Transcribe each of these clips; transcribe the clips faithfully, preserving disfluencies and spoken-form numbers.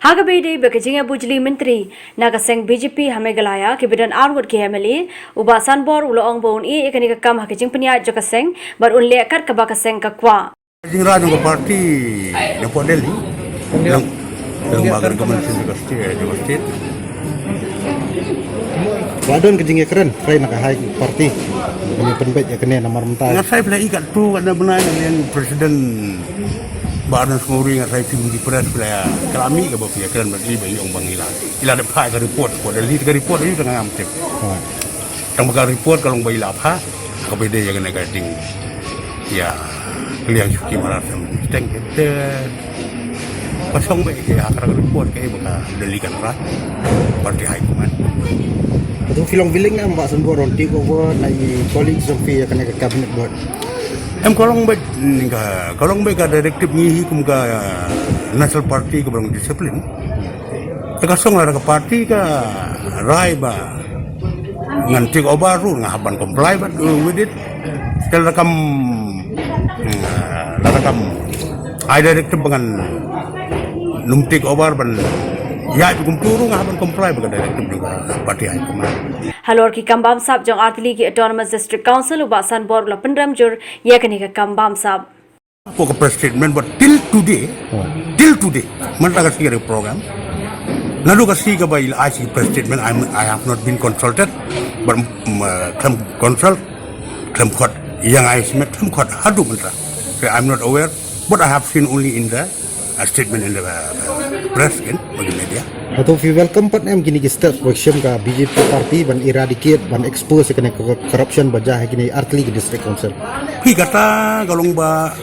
Ha kaba ïadei bad ka jingïabujli myntri na ka seng B J P ha Meghalaya, kiba don arngut ki M L A, u Bah Sanbor u la ong ba un ïeh ïa kane ka kam ha ka jingpynïaid jong ka seng bad un leh kat kaba ka seng ka kwah. Jingrai jong ka party na pdeng Delhi. Long long ba ka recommendation jong ka state, jong ka state. Ba don ka jingïakren trai na ka high party. Kane pynbeit ïa kane namar mynta. Nga sai pla i kat tu kat na bnai na liang president. Ba don sngewri nga sai phim di press pla ka la mih kaba phi ïakren bad i ba i ong ba ngi la. I la dep phai ka report, ko Delhi ka report i tang ngam tip. Tang ba ka report ka long ba i la phai. Kaba ïadei ïa kane ka ding. Ïa ka liang shuki malar sam teng te. Ka song ba i ha ka report ka i ba ka Delhi kan ra. Party high command. Hato phi long willing em Bah Sanbor un take over na i colleagues jong phi ïa kane ka cabinet board? Em ka long ba ka, ka long ba ka directive ngi hi kum ka National Party kaba long discipline. Te ka song lada ka party ka rai ba ngan take over ruh nga hap ban comply bad, uh, with it. Te lada kam, uh, lada kam ai directive ba ngan nym take over ban ïaid kumtu ruh nga hap ban comply bad ka directive jong ka party high command. Halor ki kam bamsap jong artylli ki Autonomous District Council, u Bah Sanbor u la pynrem jur ïa kane ka kam bamsap. Ko ka press statement, but till today, till today, mynta ka sngi ka program. Naduh ka sngi kaba i la ai shi press statement, I'm, I have not been consulted, but, um, uh, khlem consult, khlem khot ïa nga i smet, khlem khot haduh mynta. So I'm not aware, but I have seen only in the, uh, statement in the, uh, press, kan, bad ki media. Hato phi welcome pat em kine ki steps ba shem ka B J P party ban eradicate, ban expose ïa kane ka corruption ba jia ha kine artylli ki district council? Phi kata ka long ba,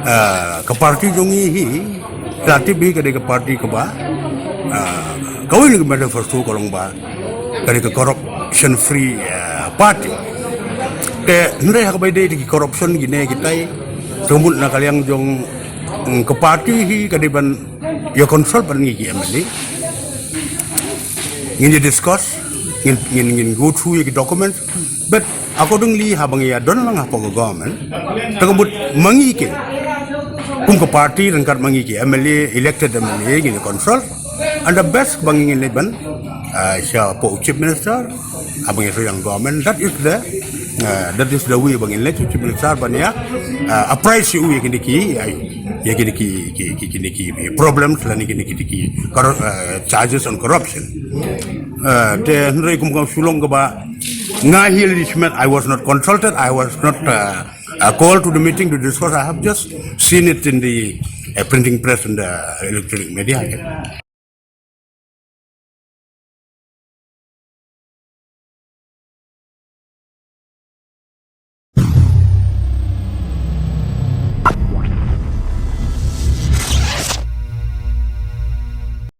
ah, ka party jong ngi hi, ka tip hi ka dei ka party kaba, ah, kawei na ka manifesto ka long ba ka dei ka corruption free, ah, party. Te hynrei ha kaba ïadei ki corruption kine kitai, ka mut na ka liang jong, mm, ka party hi ka dei ban ïa consult bad ngi ki M L A. Ngin ïa discuss, ngin, ngin, ngin go through ïa ki documents. But accordingly, haba ngi ïa don lang hapoh ka government, te ka mut ma ngi ki, kum ka party ryngkat ma ngi ki M L A, elected M L A, ngin ïa consult. And the best ba ngi ngin leit ban, ah, shapoh u Chief Minister, haba ngi ïa shu ïa government, that is the, ah, that is the way ba ngin leit u Chief Minister ban ïa, ah, apprise ïa u ïa kine ki, ïa, ïa kine ki, ki, ki, kine ki problems lane kine ki, ki, ki, corru-, ah, charges on corruption. Ah, te hynrei kum ka shu long kaba nga hi lei smet, I was not consulted, I was not, ah, ah, called to the meeting to discuss. I have just seen it in the, ah, printing press and the electronic media.